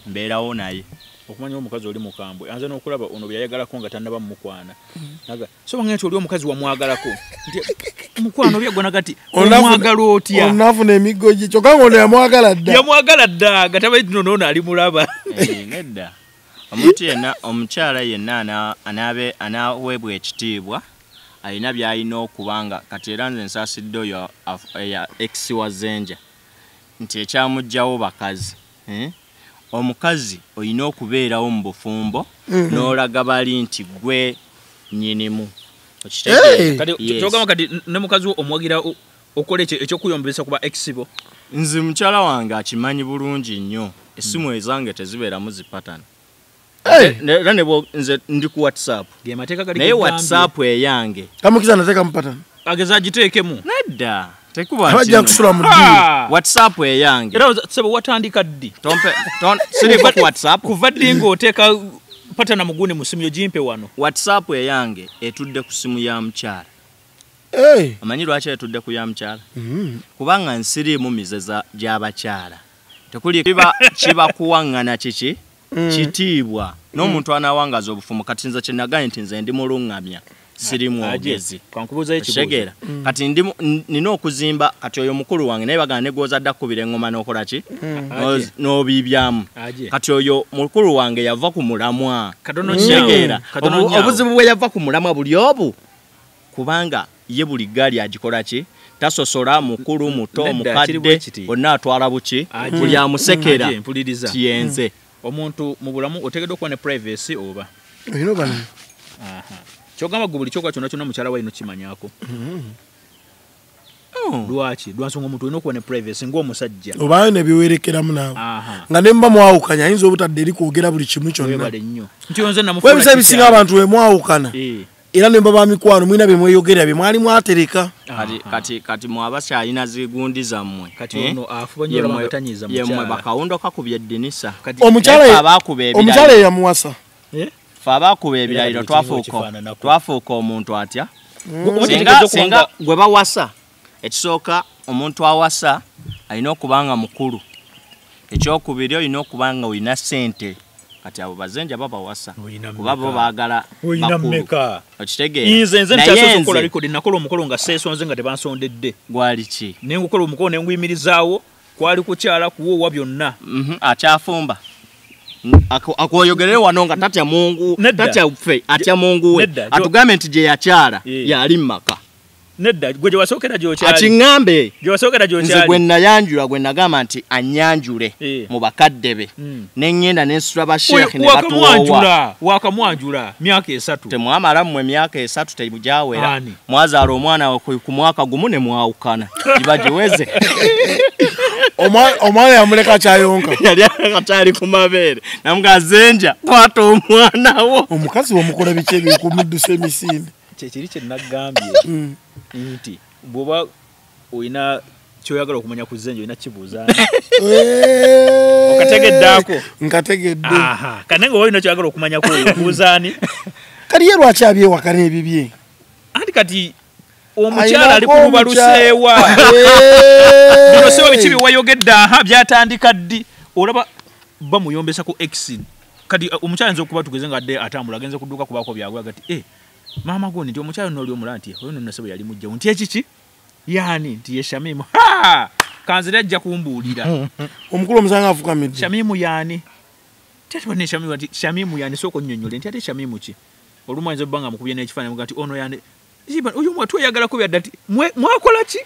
mbeerawo naye. Okumanya omukazi oli mukambwe, anze n'okulaba ono bye yayagalako nga tannaba mumukwana. Naga, so bange nti oli omukazi wamwagalako. Nti mukwano byaggwa nagati omwagala otya? Onafuna emiggo gye kyokka ng'ono yamwagala dda. Yamwagala dda nga tamanyi nti ono ali mulaba. Nedda. Omuntu yenna, omukyala yenna anaaweebwa ekitiibwa alina by'alina okubanga kati era nze nsaasidde oyo ex wa Zenja nti ekyamuggyawo bakazi. Omukazi olina okubeerawo mu bufumbo n'olaga bali nti gwe nnyinimu. Kati kyogamba kati ne mukazi wo omuwagira okola ekyokuyombesa kuba ex bo? Nze mukyala wange akimanyi bulungi nnyo. Essimu ezange tezibeeramu zipatana. Era ne nze ndi ku WhatsApp. Naye WhatsApp eyange. Kamukiza nateka mpatana. Ageza agiteekemu. Nedda. Tekuba abajja kusula mu ddi. WhatsApp eyange. Era sebo watandika ddi? Tompe siri ku WhatsApp. Kuva ddi ng'oteeka patana mugune mu simu yo gimpe wano. WhatsApp eyange etudde ku simu ya mukyala. Amanyi lwaki etudde ku ya mukyala? Kubanga nsiriimu mizeza gy'abakyala. Tekuli kiba kuwaŋŋana kiki? Kitiibwa. N'omuntu anawangaza obufumu kati nze kye nagambye nti nze ndi muluŋŋamya. Siri mwogezi. Kankubuuza ekibuuzo. Kati nina okuzimba kati oyo mukulu wange naye bagamba ne gw'ozadde akubira eŋŋoma n'okola ki? N'obiibyamu. Kati oyo mukulu wange yava ku mulamwa. Kitegeera. Obuzibu bwe yava ku mulamwa buli obu kubanga ye buli ggaali agikola ki? Tasosola mukulu muto mukadde bonna atwala buki buli amusekera kiyenze. Omuntu mu bulamu otegeddwa okuba ne privacy oba? Kyogamba gwe buli kyokola kyonna kyonna mukyala we alina okukimanyako. Lwaki? Lwa nsonga omuntu olina okuba ne privacy ng'omusajja. Obaayo ne biwerekeramu naawe. Nga ne muba mwawukanya ayinza obutadde eri kwogera buli kimu kyonna. Weebale nnyo. Nti nze namufuula Ebiseera ebisinga abantu bwe mwawukana. Era ne muba ba mikwano mulina bye mweyogerera bye mwali mwatereka. Kati mwe abakyalina zigundi zammwe. Kati ono afuba nnyo olaba nga tanyiiza mukyala. Ye mmwe bakawundo kakubye eddirisa. Omukyala eyamuwasa. Ffe abaakuba ebirayiro twafuuka omuntu atya? Singa gwe bawasa, ekisooka omuntu awasa alina okuba nga mukulu. Ekyokubiri olina okuba nga olina ssente. Kati abo bazenja babawasa kuba bo baagala bakulu. Okitegeera? Nze nkyasoose okukola record, nakola omukolo nga seesonze nga tebansondedde. Gwali ki? Ne ngukola omukolo ne nguyimirizaawo, kwali kukyala kuwoowa byonna. Akyafumba. Akwoyogerere wano nga tatya Mungu, tatya ffe, atya Mungu we. Atugambe nti gye yakyala yali mu maka. Nedda, gwe gye wasookera gy'okyali. Akiŋŋambe. Gye wasookera gy'okyali. Nze gwe nayanjula gwe nagamba nti annyanjule mu bakadde be. Ne ŋŋenda ne nsula ba sheikh ne batuwoowa. Wakamwanjula myaka 3. Temwamala mmwe myaka 3 temugyawera. Mwazaala omwana ku mwaka gumu ne mwawukana. Giba giweze. Omwana yamuleka akyayonka. Yali akyali ku mabeere. Namuga zenja kwata omwana wo. Omukazi womukola biki ebikumuddusa emisinde. Kyekiri kye nagambye nti bw'oba olina ky'oyagala okumanya ku zenja olina kibuuza. Okategedde ako? Nkategedde. Kati nga olina ky'oyagala okumanya ku obuuza ani? Kati ye lwaki abyewakana ebibye? Anti kati omukyala ali ku lubaluseewa. Bino sewa biki bye wayogedde byatandika ddi? Olaba bamuyombesa ku X. Kati omukyala ayinza okuba tugeze nga adde atambula agenze ku dduuka kubaako byagula kati maama gwo nti omukyala nno oli omulala nti oyo nno ssebo yali mujjawo nti ekiki? Yaani nti ye Shamimu. Ha! Kanzire ajja kumbuulira. Omukulu omusanga afukamidde. Shamimu yaani? Tete bane Shamimu nti Shamimu yaani sooka onnyonnyole nti ate Shamimu ki? Olumu ayinza obba nga mukubye n'ekifaananyi muga nti ono yaani. Oyo mwe tweyagalako byadda nti mwakola ki?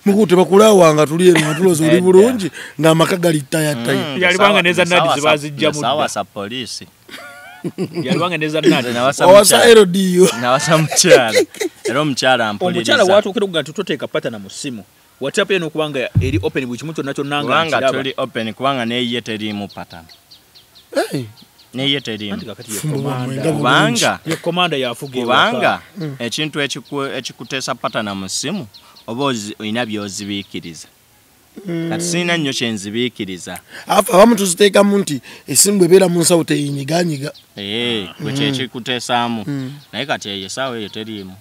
Mukulu tebakulaawa nga tuli eno nga tulowooza oli bulungi ng'amaka gali ttayatayi. Yalibanga n'eza nadi ze baziggyamu dda. Nawasa poliisi. Yalibanga n'eza nadi. Wawasa LDU. Nawasa mukyala. Era omukyala ampuliriza. Omukyala watuukira okuga nti toteeka patana mu ssimu. WhatsApp eno okubanga eri open buli kimu kyonna kyonna nga nkiraba. Kubanga tuli open kubanga neyiye teriimu patana. Neyiye teriimu. Kubanga ye komanda yafuga ewaka. Kubanga ekintu ekikuteesa patana mu ssimu oba olina by'ozibiikiriza. Kati sirina nnyo kye nzibiikiriza. Afa abamu tuziteekamu nti essimu bw'ebeera mu nsawo teyinyiganyiga. Gwe kye kikuteesaamu. Naye kati eyo essaawa eyo teriimu.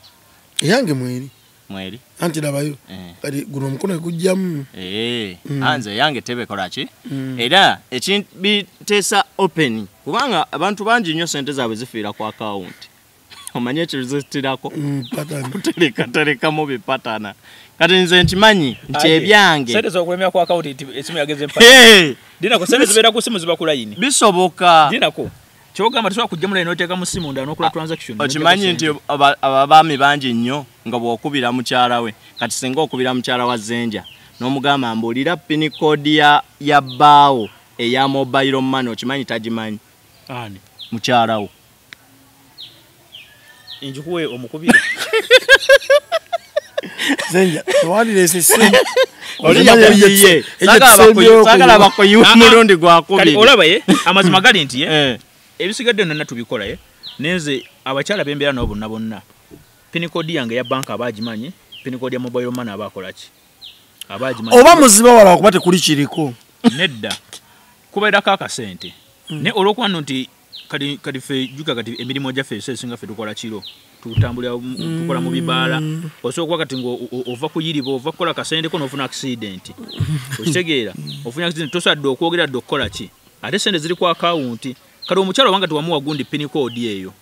Eyange mweri. Mweri. Anti labayo. Kati guno omukono gujjamu. Anze eyange tebekola ki? Era ekibiteesa open kubanga abantu bangi nnyo ssente zaabwe zifiira ku akawunti. Omanye ekizitirako kuterekaterekamu bipatana. Kati nze nkimanyi nti ebyange. Ssente z'okulemera ku akawunti nti essimu yageze mpatana. Dinako ssente zibeera ku ssimu ziba ku layini. Bisoboka. Dinako. Ky'ogamba tosobola kuggyamu layini n'oteeka mu ssimu ndala n'okola transaction. Okimanyi nti abaami bangi nnyo nga bw'okubira mukyala we. Kati singa okubira mukyala wa Zenja n'omugamba mbuulira pin code ya bbaawo eya mobile money okimanyi tagimanyi. Ani? Mukyala wo. Njikuwe omukubire. Zenja, tewalireese essimu. Sagala bakuyiwe mulundi gwa kubiri. Olaba ye amazima gali nti ye ebisigadde nonna tubikola ye nenze abakyala bembeera nabo bonna bonna pin code yange ya banka abagimanyi, pin code ya mobile money abakola ki abagimanyi. Oba muziba wala okuba tekuli kiriko nedda kubeerako akasente ne olwokuba nno nti kati ffe jjuka kati emirimu gyaffe ebiseera ffe tukola kiro, tutambulira tukola mu bibaala, osobola okuba kati ng'ova kuyiriba ova kukola akasente ko n'ofuna accident, okitegeera ofuna accident tosadde okwogera dde okukola ki, ate sente ziri ku akawunti. Kati omukyala obanga tewamuwa gundi pin code eyo,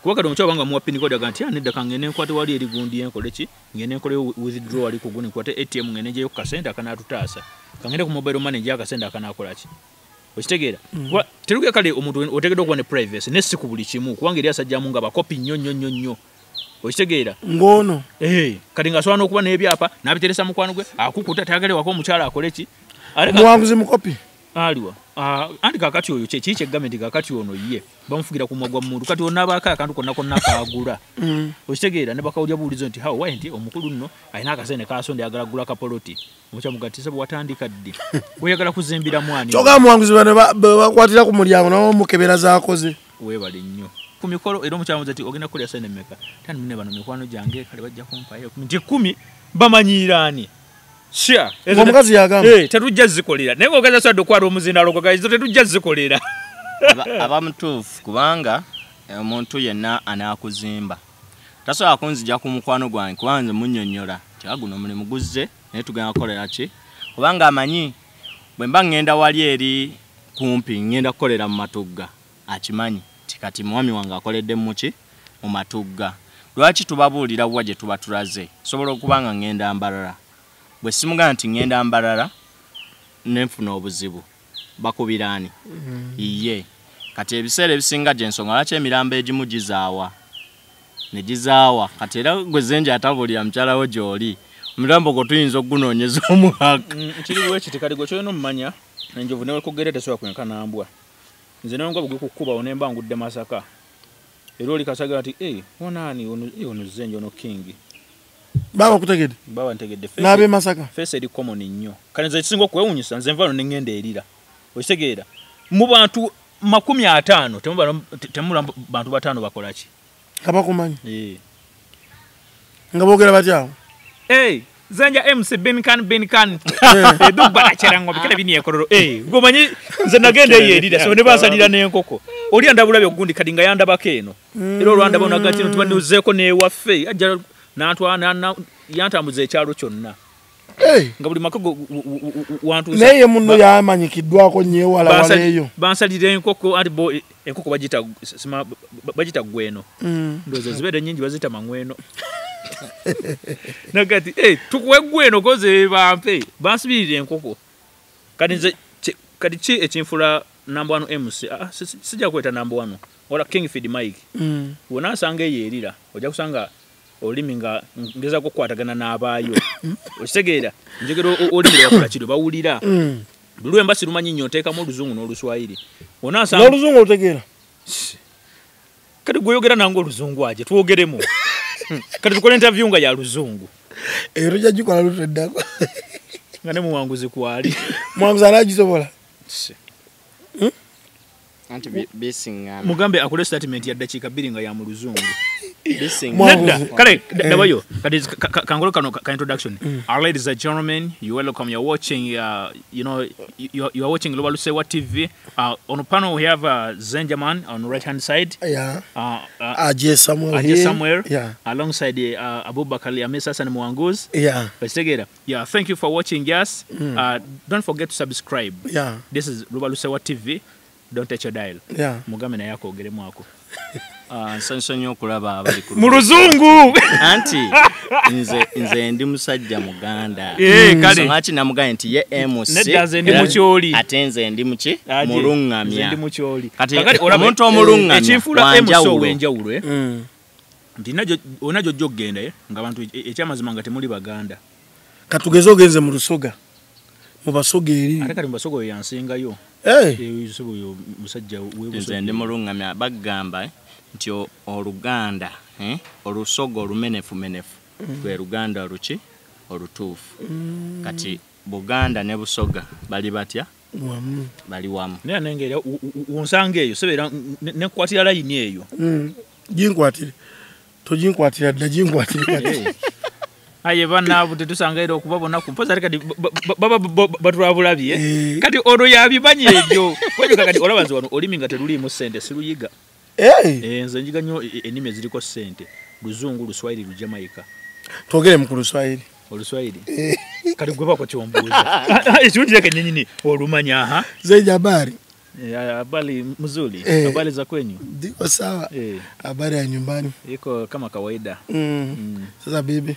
kuba kati omukyala obanga amuwa pin code aga nti nedda kangende nkwate wali eri gundi enkole ki, ngende nkole withdraw wali ku gundi nkwate ATM ngende njeyo ku kasente akanaatutaasa, kangende ku mobile money njeyo akasente akanaakola ki, okitegeera. Kuba teruge kale omuntu oteekeddwa okuba ne privacy ne si ku buli kimu, kubanga eri asajjamu nga bakopi nnyo nnyo nnyo nnyo, okitegeera ng'ono kati ng'asobola n'okuba n'ebyapa n'abiteresa mukwano gwe akukuta tayagala wako omukyala akole ki, muwanguzi mukopi aliwa anti kakati oyo kiki kyegambye nti kakati ono ye bamufugira ku mwa gwa muntu, kati onabaako akantu konna konna kaagula, okitegeera ne bakawulya buwulizo nti hawo wayi nti omukulu nno alina akasente kasonde ayagala kugula kapoloti, omukyala bwe watandika ddi oyagala kuzimbira mwani kyokka muwanguzi bano bakwatira ku mulyango nabo mukebera zaakoze. Weebale nnyo ku mikolo era omukyala amubuuza nti ogenda kukolera sente mmeka, tandi munne bano mikwano gyange kale bajja kumpayo nti 10 bamanyiira ani omukazi yagamba tetujja zikolera naye ng'ogaza sadde okwala omuzindaalo gwagayizo tetujja zikolera. Aba mutuufu kubanga omuntu yenna anaakuzimba tasobola kunzija ku mukwano gwange kubanga nze munnyonnyola nti guno omulimu guzze naye tugenda kukolera ki, kubanga amanyi bwe mba ŋŋenda wali eri kumpi ŋŋenda kukolera mu Matugga, akimanyi nti kati mwami wange akoledde mu ki mu Matugga. Lwaki tubabuulira wa gye tuba tulaze? Sobola okuba nga ŋŋenda Mbarara, bwe simugamba nti ŋŋenda Mbarara nenfuna obuzibu bakubiraani iye. Kati ebiseera ebisinga gy'ensonga lwaki emirambo egimu gizaawa ne gizaawa, kati era gwe Zenja atabuulira mukyala wo gy'oli omulambo gwo tuyinza okugunoonyeza omwaka. Kiri bwe kiti kati gwe kyolina omumanya enjovu newekogera tesobola kwenkana mbwa, nze nengwa bwe gukukkuba ne mba ngudde Masaka era oli kasaga nti onaani ono Zenja ono King. Baba kutegedde? Baba ntegedde. N'ab'e Masaka? Face eri common nnyo. Kale nze ekisinga okwewuunyisa nze nva wano ne ŋŋenda erira, okitegeera mu bantu 50 temubala bantu 5 bakola ki nga bakumanyi nga boogera batya awo? Zenja MC Binkan Binkan edubbalakyerango bikale biniekororo gomanyi nze nagenda eyo erira so ne basalira n'enkoko oli andabulabye ogundi kati nga yandabako eno era olwandaba onagati nti bandiuzeeko n'ewaffe ajja nantwana yantambuza ekyalo kyonna nga buli maka wantuusa naye munno yamanyikiddwako nnyo ewala wala eyo bansalira enkoko anti bo enkoko bagita gweno ndowooza zibeere nnyingi bazita mangweno nagati tukuwe gweno koze bampe bansibirira enkoko. Kati nze kati ki ekinfula number 1 MC sijja kweta number 1 wala King Feed Mike wonasanga eyo erira ojja kusanga olulimi nga ngezaako okukwatagana n'abaayo, okitegeera njogera olulimi lwakola kiro bawulira buli lwe mba sirumanyi nnyo nteekamu oluzungu n'oluswayiri onasanga n'oluzungu olutegeera. Kati gweyogera nange oluzungu aje twogeremu kati tukole interview nga ya luzungu eyo tojja gikola luteddako nga ne muwanguzi kwali muwanguzi anaagisobola anti bisiŋŋana mugambe akole statement ya ddakiika 2 nga ya mu luzungu. Nedda kale dabayo kati kangolo kano ka introduction. Ladies and gentlemen, you welcome. You're watching you know you are watching Lubalusewa TV. On the panel we have Zenjaman on the right hand side. Yeah. Ajay Samuel. Ajay Samuel. Yeah. Alongside Abubakar Amisa Hassan Muwanguzi. Yeah. Yeah, thank you for watching us. Don't forget to subscribe. Yeah. This is Lubalusewa TV. Don't touch your dial. Yeah. Mugambe naye akogeremu ako. Nsanyuse nnyo okulaba abali ku mu luzungu. Anti nze ndi musajja Muganda. Kale. Lwaki namugambye nti ye MC. Nedda nze ndi mukyoli. Ate nze ndi muki? Mulungamya. Nze ndi mukyoli. Kati omuntu omulungamya ekinfuula MC ow'enjawulo nti olina gy'ojja okugenda ng'abantu ekyamazima nga temuli Baganda. Katugeze ogenze mu Lusoga. Mu Basoga eri. Ate kati mu Basoga oyo yansingayo. Oyo musajja w'e Nze ndi mulungamya bagamba nti Oluganda olusoga olumenefumenefu lwe Luganda luki olutuufu. Kati Buganda ne Busoga bali batya? Wamu. Bali wamu. Naye nengera unsanga eyo sebeera nekwatira layini eyo. Ginkwatire. Toginkwatira dda ginkwatire kati. Aye bana tetusanga era okubabona ku mpoza kati baba batulabulabye. Kati ono yabimanyi ebyo. Kwejo kati olabanzi wano olimi nga teruliimu ssente siruyiga. Nze njiga nnyo ennimi eziriko ssente. Luzungu, Luswahili, Lujamaika. Twogere mu ku Luswahili. Oluswahili. Kati gwe bako kyombuuza. Ekirungi leke nnyini olumanya aha. Zenja habari. Habari mzuri. Habari za kwenyu? Ndiko sawa. Habari ya nyumbani. Iko kama kawaida. Sasa bibi.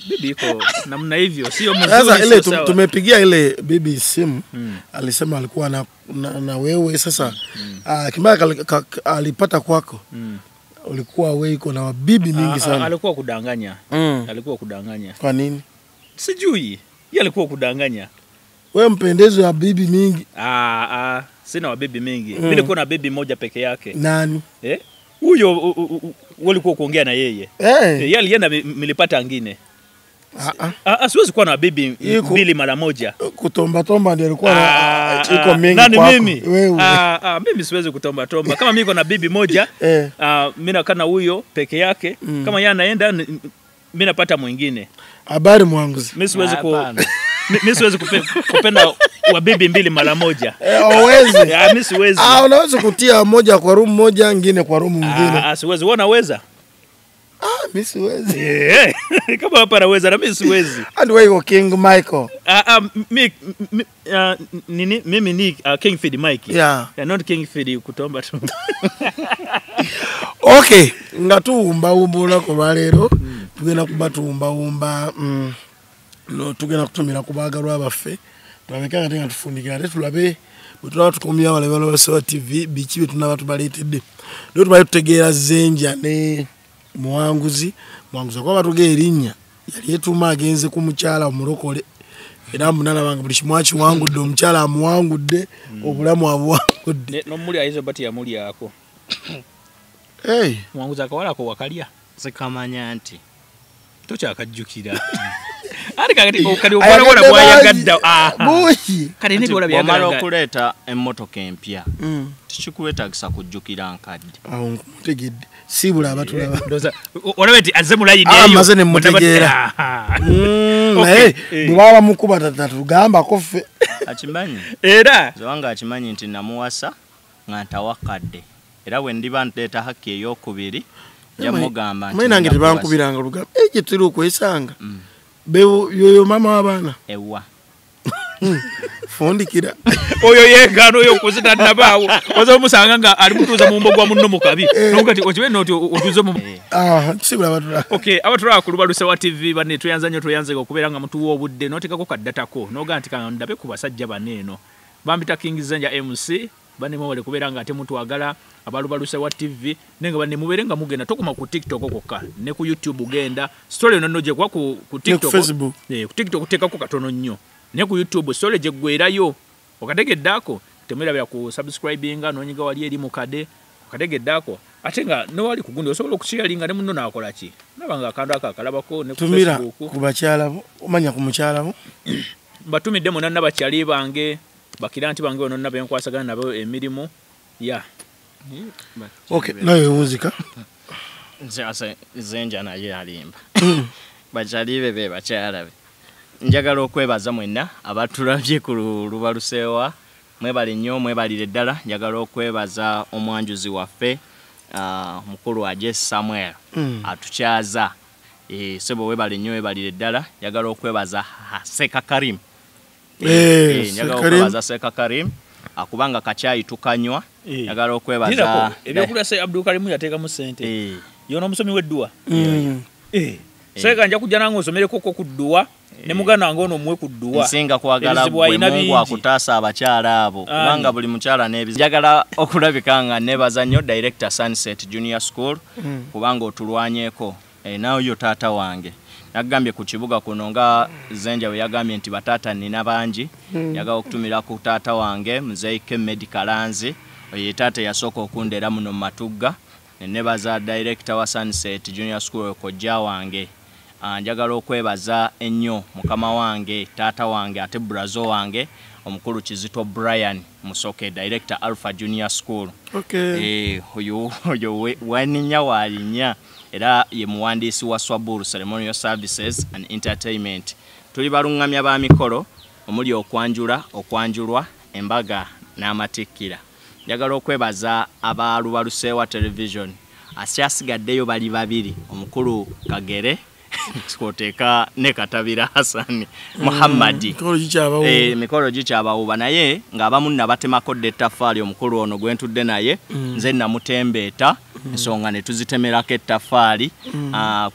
Bibi iko namna hivyo, sio mzuri. Sasa ile tumepigia ile bibi simu. Alisema alikuwa na wewe sasa. Kimaya alipata kwako. Ulikuwa wewe iko na bibi mingi sana. Alikuwa kudanganya. Alikuwa kudanganya. Kwa nini? Sijui. Yeye alikuwa kudanganya. Wewe mpendezo ya bibi mingi. Sina wa bibi mingi. Mimi nilikuwa na bibi moja peke yake. Nani? Huyo walikuwa kuongea na yeye. Yeye alienda nilipata ngine. Siwezi kuwa na bibi mbili mara moja. Kutomba tomba ndio alikuwa na iko mingi nani kwako. Mimi? Wewe. Mimi siwezi kutomba tomba. Kama mimi niko na bibi moja, mimi nakaa na huyo peke yake. Kama yeye anaenda mimi napata mwingine. Habari mwanguzi. Mimi siwezi mimi siwezi kupenda wa bibi mbili mara moja. Hauwezi. Mimi siwezi. Unaweza kutia moja kwa room moja, nyingine kwa room nyingine. Siwezi. Wewe unaweza? Mimi siwezi. Kama hapa naweza na mimi siwezi. And wewe uko King Michael. Mimi ni King Feed Mike. Yeah. Not King Feed kutomba tu. Okay, nga tuwumba wumba ko lwaleero tugenda kuba tuwumba wumba no tugenda kutumira kubaagalwa baffe tulabeka ate nga tufundikira ate tulabe bwe tulaba tukomya wale Lubalusewa TV biki bye tunaba tubaleetedde. Lero tubale tutegeera Zenja ne Muwanguzi. Muwanguzi okuba batuga erinnya yali etuuma agenze ku mukyala omulokole era munalabanga buli kimu akiwangudde, omukyala amuwangudde, obulamu abuwangudde. N'omuli ayinza obba teyamulyako. Muwanguzi akawala ako wakalya. Sikamanya nti tokyakajjukira. Ate kati obuwala bwayagadde. Buki. Kati n'ebyola Bw'omala byayagadde. okuleeta emmotoka empya tekikwetaagisa kujjukira nkadde. Awo nkutegedde. Siibula abatulaba. Olaba nti azze mu layini eyo. Maze ne mmutegeera. Naye bwe baba bamukuba tatugambako ffe. Akimanyi. Era nze wange akimanyi nti namuwasa nga ntawakadde. Era bwe ndiba ndeeta haki ey'okubiri nja mugamba nti Manyi nange tebankubiranga lugamba. Gye tuli okwesanga. Yoyo mama w'abaana. Ewa. Fundikira. Oyo yegaano oyo kuzita nabaawo. Oza omusanga nga ali mutuuza mu mbogwa munno mu kabi. N'okati okibe noti otuuze mu Sibula abatulaba. Okay, abatulaba ku Lubalusewa TV banne tweyanza nnyo tweyanze okubeera nga mutuwa obudde n'oteekako kaddatako n'ogaa nti kandabe ku basajja bano eno. Bambita King Zenja MC banne mwewale kubeera nga ate mutwagala abalubalusewa TV naye nga banne mubeere nga mugenda tokoma ku TikTok kokka ne ku YouTube genda story yonna nno gye kuba ku TikTok Facebook. Ku TikTok oteekako katono nnyo. Ne ku YouTube story gye ggwerayo okategedde temwerabira ku subscribinga n'onyiga wali eri mukade okategedde ate nga nowali ku gundi osobola okusharinga ne munno n'akola ki naba nga akantu ako akalabako ne ku Tumira Facebook ku bakyala bo omanya ku mukyala bo mbatumidde munanna bakyali bange bakiranti bange bonna benkwasagana nabo emirimu ya Okay, nawe wunzika. Nze Zenja naye alimba. Bakyali be bakyala be. Njagala okwebaza mwenna abatulabye ku Lubalusewa mwebale nnyo mwebalire ddala. Njagala okwebaza omwanjuzi waffe mukulu Aje Samuel atukyaza. Sebo webale nnyo webalire ddala. Njagala okwebaza Seka Karim. Njagala okwebaza Seka Karim akubanga kacyayi tukanywa. Njagala okwebaza ebyokulya se Abdul Karim yateekamu ssente. Yona omusomi w'edduwa. Seka nja kujja nange osomereko ku dduwa ne muganda wange ono muwe ku dduwa. Nsinga kwagala bwe Mungu akutaasa abakyala abo kubanga buli mukyala n'ebizibu. Njagala okulabika nga nebaza nnyo Director Sunset Junior School kubanga otulwanyeeko. Nawe yo taata wange nagambye ku kibuga kuno nga Zenja we yagambye nti bataata nina bangi. Njagala okutumira ku taata wange Mzee Kennedy Kalanzi oyo taata yasooka okundera muno mu Matugga. Nebaza Director wa Sunset Junior School kojja wange Njagala okwebaza ennyo mukama wange, taata wange ate brazo wange omukulu Kizito Brian Musoke, director Alpha Junior School. Oyo waninya walinya era ye muwandiisi wa Swaburu Ceremonial Services and Entertainment. Tuli balungamya ba mikolo omuli okwanjula, okwanjulwa, embaga n'amatikkira. Njagala okwebaza aba Lubalusewa Television. Akyasigaddeyo bali babiri, omukulu Kagere kwoteeka ne Katabira Hassan Muhammadi. Mikolo gikyabawuba naye ng'abamu nabatemako dda ettaffaali. Omukulu ono gwe ntudde naye nze namutembeeta ensonga ne tuzitemerako ettaffaali.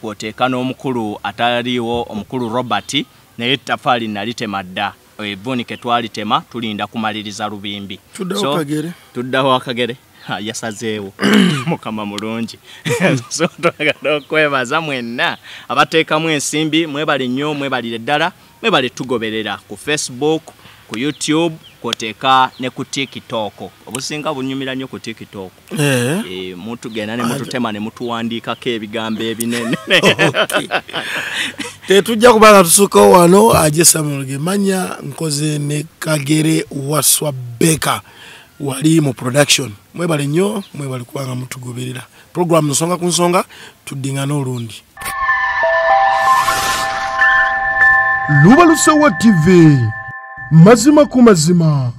Kwoteeka n'omukulu ataliiwo, omukulu Robert, naye ettaffaali nalitema dda. Evvuunike twalitema, tulinda kumaliriza lubimbi. Tuddawo Akagere yasazeewo. Mukama mulungi. So twagala okwebaza mwenna abateekamu ensimbi, mwebale nnyo, mwebalire ddala, mwebale tugoberera ku Facebook, ku YouTube, kwoteeka ne ku TikTok. Obusinga bunyumira nnyo ku TikTok. Mutugenda ne mututema ne mutuwandiikako ebigambo ebinene. Tetujja kubanga tusukkawo wano. Aje Samuel Gemanya nkoze ne Kagere Waswa Beka wali mu production. Mwebale nnyo, mwebale kubanga mutugoberera. Program nsonga ku nsonga, tuddingana olundi. Lubalusewa TV, mazima ku mazima.